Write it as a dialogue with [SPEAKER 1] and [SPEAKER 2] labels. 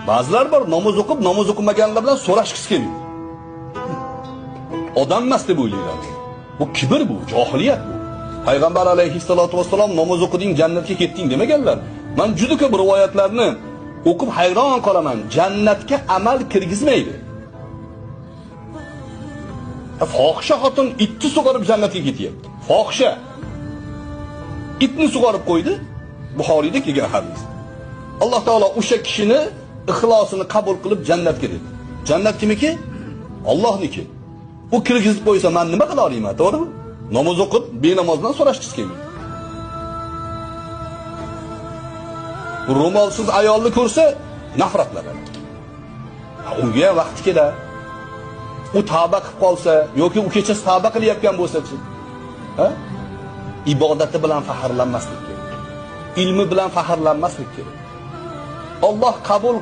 [SPEAKER 1] Ba'zilar bor, namoz o'qib, namoz o'qimaganlar bilan so'rashgisi kelmaydi. Odam emas deb o'ylaydi. Bu kibr bu, johiliyat bu. Payg'ambar alayhissalatu vassalom namoz o'qiding, jannatga ketding demaganlar. Men juda ko'p rivoyatlarni o'qib hayron qolaman. Jannatga amal kirgizmaydi. Fohisha xotin itni sug'orib jannatga ketyapti. Fohisha itni sug'orib qo'ydi. Buxoriyda kelgan hadis. Alloh taolo o'sha kishini ixlosini qabul qilib jannatga dedi. Jannat kimniki? Allohniki. U kirgizib qo'ysa men nima qila olaman, to'g'rimi? Namoz o'qib, benamozdan so'rashgisi kelmaydi. Ro'molsiz ayolni ko'rsa nafratlanadi. Unga ham vaqti keladi. U tavba qilib qolsa yoki u kechasi tavba qilayotgan bo'lsa-chi? Ha? Ibodati bilan faxrlanmaslik kerak. Ilmi bilan faxrlanmaslik kerak. Alloh qabul